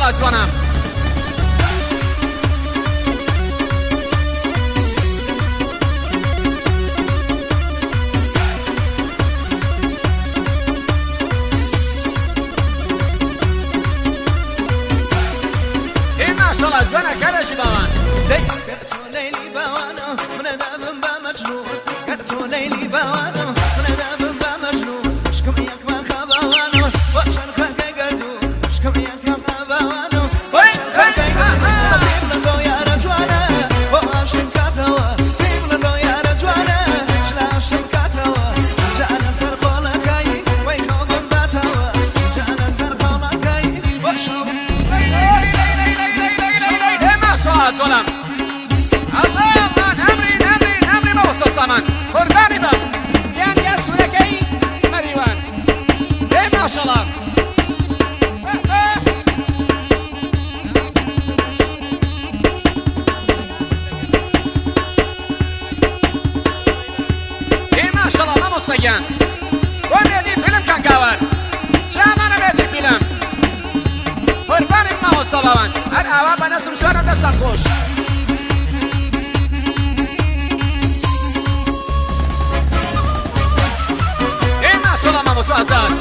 ماشاءالله جوانم. إيه ماشاءالله جوانا كرشي باوان. ليلي باوانا من دابن بمجنون كرتو ليلي باوانا من دابن بمجنون شكم ياك ما خبوانا وشن خاك قردو شكم ياك ما خبوانا وشن خاك قردو بيبلندو يا رجوانا واشن كاتوا بيبلندو يا رجوانا شلاشن كاتوا جانا سرقولا كاي ويخوبن باتوا جانا سرقولا كاي وشو ما شاء الله الله الله نمري نمري نمري ما وصل سامان قرباني بم يعني يا سوركي مريوان ايه ما شاء الله ايه ما شاء الله ما مصيان وانا دي فيلم كان قاور شامانا بيدي فيلم قرباني ما وصل باوان هر آوا بنسم شوانا دستان خوش مامۆستا ئازاد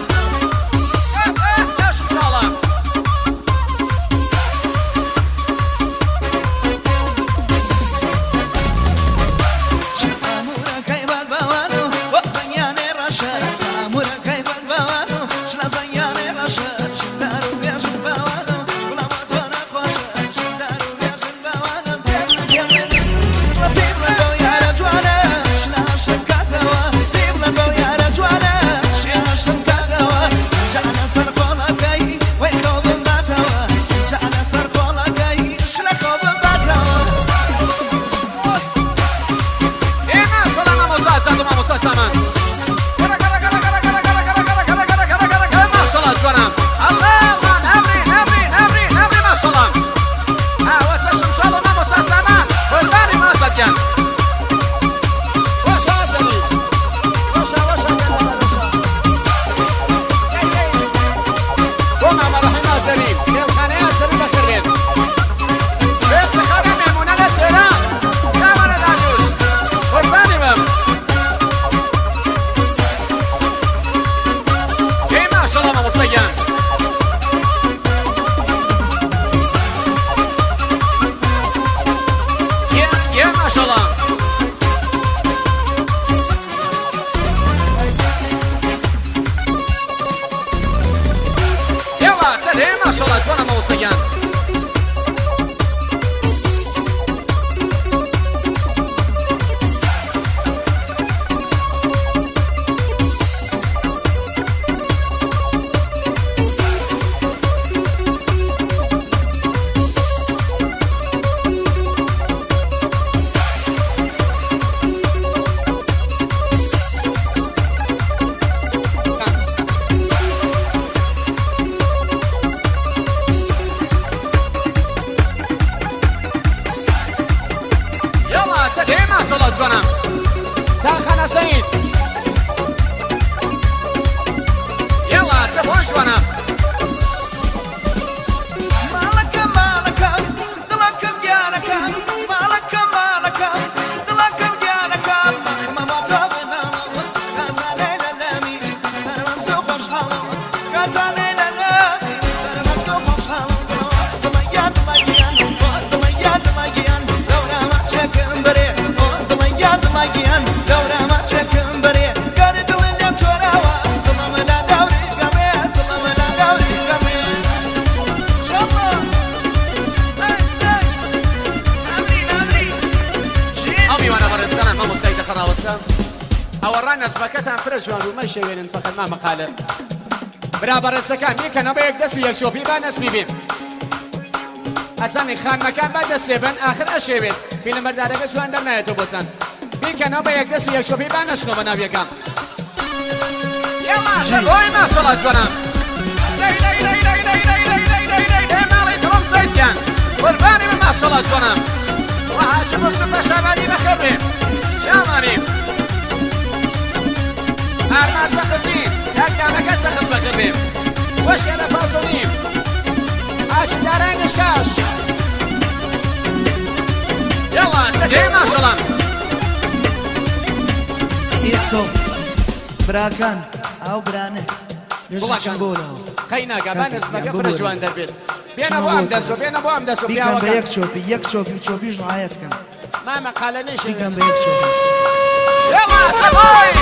ساڵە ئامورەکەی بەرباوانۆ وەک زەنگیانێ ڕەشە ئامورەکەی بەرباوانۆ شلە زەنگیانێ ڕەشە دار و بێژن باوانۆ گوڵەمە تۆ نەخۆشە دار و بێژن باوانۆ پێبڵێن بەو یارە جوانە شلاشتم کاتەوە پێبڵێن بەو یارە جوانە شلاشتم کاتەوە جانە سەر قۆڵەکەی وەی خۆبم باتەوە جانە سەر قۆڵەکەی شلە خۆبم باتەوە. ئێ ماشەڵا مامۆستا ئازاد و مامۆستا سامان ماشەڵا جوانم الله الله نەمری نەمری نەمری نەمری ماشەڵا ئاوەسە شمشاڵ و مامۆستا سامان قوربانی مازاد گیان وەشە ئازادی وەشە وەشە وەشە بۆ مامە ڕەحیم ئازەری خێڵخانەی ئازەری بەخێربێن بێفتخارە مێمونە لە تێران سامانە دانیوش قوربانی بم ئێ ماشەڵا مامۆستا گیان گیان ماشەڵا يلا سلام ما شاء الله جوانا مامۆستا گیان يلا سلام ما شاء الله جوانا تاخنا سيد يلا تبون جوانا ماڵەکەم ماڵەکەم دڵەکەم گیانەکەم ماڵەکەم ماڵەکەم دڵەکەم گیانەکەم مەخمە بۆ تۆ بناڵەوە کاتانێ لە لامی سەرمەست و خۆشحاڵەوە کاتانێ لە لامی سەرمەست و خۆشحاڵەوە دڵە گیان دڵە گیان ئۆ دڵە گیان دڵە گیان دەورامە چەکم بەرێ ئۆ دڵە گیان دڵە گیان دەورامە چەکم بەرێ گەر دڵت لێم تۆراوە دڵەمە لە دەوری گەڕێ دڵەمە لە دەوری گەڕێ ئەو میوانە بەڕێزانان مامۆستای دەخەڕاوەسە ئەوە ڕای نەسبەکەتان فرە جوان و مەشێوێنن فەقەت مامەقالە برا بەڕێزەکان یەکەنەوە بە یەک دەست و یەک شۆپی با نەسمی بێن ئەسانی خانمەکان با دەستێ بن ئاخر ئەشێوێت فیلمبەردارەکە جوان دەرنایەتەوە بۆچەند بیکەنەوە بە یەک دەست و یەک شۆپی با نەشنۆ بە ناویەکان يلا شەڵۆی ماشەڵا جوانم دەی دەی دەی دەی دەی دەی دەی دەی دەی دەی دەی ماڵی دڵم سەید گیان قوربانی بم ماشەڵا جوانم وحاجی مرسوم بەشابادی بەخێر بێن شامانی ئارما سەقزی یاکانەکە سەقز بەخێر بێن وەشێنە فازڵی حاجی دارا پێشکەش. يلا سەدێ ماشەڵام. ئیسۆ براکان ئاو برانە نوێژم چم بۆ لاوە. قەیناکە با کاکە نەزمەکە گیان فرە ببورە. جوان دەربێت. بێنە چمە بۆ بۆ ئەم تۆ. دەسۆ، بێنە بۆ ئەم دەسۆ بیکەم بە پیاوەکان. یەک چۆپی، یەک چۆپی و چۆپیش ڕعایەت کەن. مامە قالە نەیشێ. بیکەم بە یەک چۆپی. يلا سەبۆی.